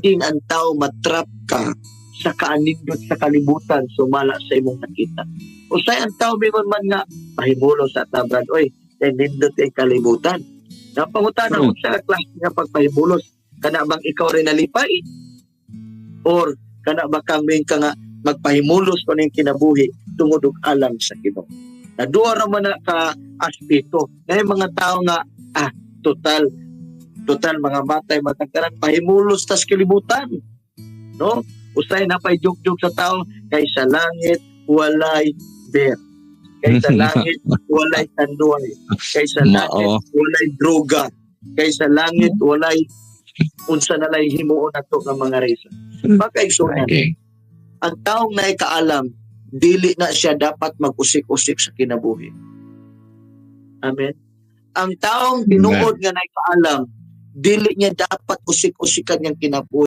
Ang tao matrap ka sa kaanindot sa kalibutan sumala sa imong nakita. Usay ang tao mingon man nga pahimulos sa ta, brad, oy, kay nindot kay kalibutan. Napangutana, unsa ka klase nga pagpahimulos? Kana bang ikaw rin nalipay? Or kana ba kang moingon ka nga magpahimulos ko ning kinabuhi tungod og alam sa Ginoo? Na duha ra man na ka aspeto. Ngay mga tao nga total total mga matay matagkaran, pahimulos tas kalibutan. No? Usay na pay joke-joke sa tao kay sa langit walay beer. Kay sa langit walay tanduay. Kay sa langit Mao. Walay droga. Kay sa langit walay unsa na lay himuon nato nga mga reason. Makaigsunan, ang taong naikaalam, dili na siya dapat mag-usik-usik sa kinabuhi. Amen. Ang taong tinuod nga naikaalam, dili niya dapat usik-usikan niyang kinabuhi.